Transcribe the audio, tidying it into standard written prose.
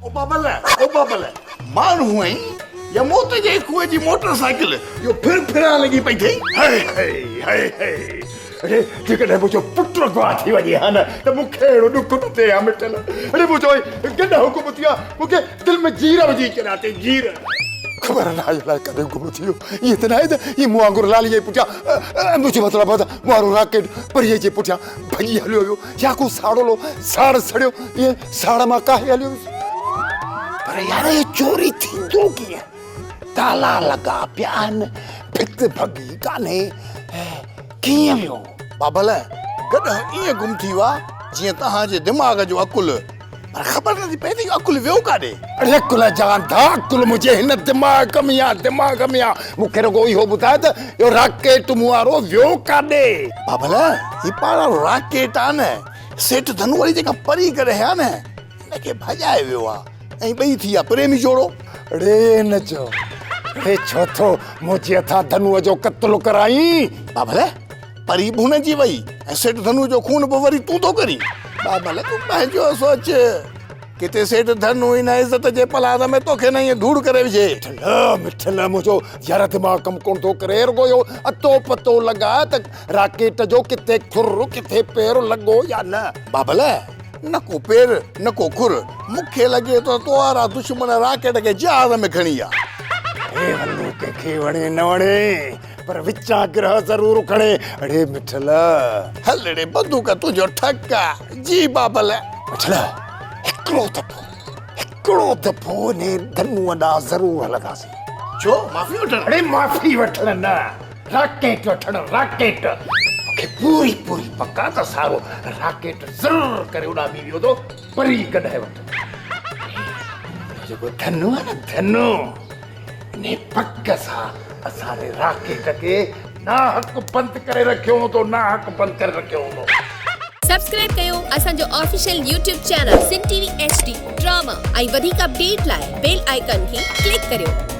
او بابل، او بابل، ماڻهو آهين يا موت جي کوهه جي موٽر سائيڪل جو ڦر ڦران لڳي پئي اٿئي؟ هي هي هي هي، اڙي جيڪڏهن منهنجو پٽ اغوا ٿي وڃي ها نه ته مون کي اهڙو ڏک نه ٿئي ها مٺل. اڙي منهنجو هي گڏهه گم ٿي ويو آهي، مون کي دل ۾ جير وجهي ڇڏيا اٿئي، جير. خبر ناهي الائي ڪڏهن گم ٿي ويو. ائين ته ناهي ته هي مون وانگر لالي جي پٺيان، منهنجو مطلب آهي ته مون وارو راڪيٽ پريء جي پٺيان ڀڄي هليو ويو. يا ڪو ساڙولو ساڙ سڙيو ائين ساڙ مان ڪاهي هليو ويس. پر يار هي چوري ٿيندو ڪيئن؟ تالا لڳا پيا آهن، ڀت ڀڳي ڪانهي، ڪيئن ويو؟ بابل، گڏهه ائين گم ٿي ويو آهي جيئن توهان جي دماغ جو عقل. پر خبر نٿي پئي ته اهو عقل ويو ڪاڏي؟ اڙي عقل جا انڌا، عقل منهنجي هن دماغ ۾ آ، دماغ ۾ آ. مون کي رڳو اهو ٻڌاء ته اهو راڪيٽ مون وارو ويو ڪاڏي؟ بابل، هي پاڻ وارو راڪيٽ آ نه، سيٺ ڌنو واري جيڪا پري گڏهه آ نه، ان کي ڀڄائي ويو آ ۽ ٻئي ٿي ويا پريمي جوڙو. اڙي نه چئو، اڙي ڇو ٿو منهنجي هٿان ڌنوء جو قتل ڪرائين؟ بابل، پري به هن جي وئي ۽ سيٺ ڌنو جو خون به وري تون ٿو ڪرين. بابل تون پنهنجو سوچ، ڪٿي سيٺ ڌنو ان عزت جي پلاند ۾ توکي نه ائين ڌوڙ ڪري وجهي. مٺل، مٺل منهنجو يار دماغ ڪم ڪونه ٿو ڪري، رڳو اهو اتو پتو لڳاء ته راڪيٽ جو ڪٿي کر ڪٿي پير لڳو يا نه. بابل، نه ڪو پير نه ڪو کر، مون کي لڳي ٿو ته تو وارا دشمن راڪيٽ کي جهاز ۾ کڻي ويا. اڙي ولو ڪنهن کي وڻي نه وڻي پر وچان گرهه ضرور کڻي. اڙي مٺل. هل ڙي بندوق تنهنجو ٺڪ آ. جي بابل. مٺل هڪڙو دفعو هڪڙو دفعو انهي ڌنوء ڏانهن ضرور هلنداسين. ڇو معافي وٺڻ؟ اڙي معافي وٺڻ نه راڪيٽ وٺڻ راڪيٽ. مون کي پوري پوري پڪ آ ته سارو راڪيٽ ضرور ڪري اڏامي ويو هوندو پري گڏهه وٽ. اهو جيڪو ڌنو آ نه ڌنو. انهي پڪ سان اسان جي راڪيٽ کي ناحق بند ڪري رکيو هوندو ناحق بند ڪري رکيو هوندو. سبسڪرائب ڪيو اسان جو official YouTube channel Sindh T V H D drama ۽ وڌيڪ اپڊيٽ لاء بيل آئيڪان کي ڪلڪ ڪريو.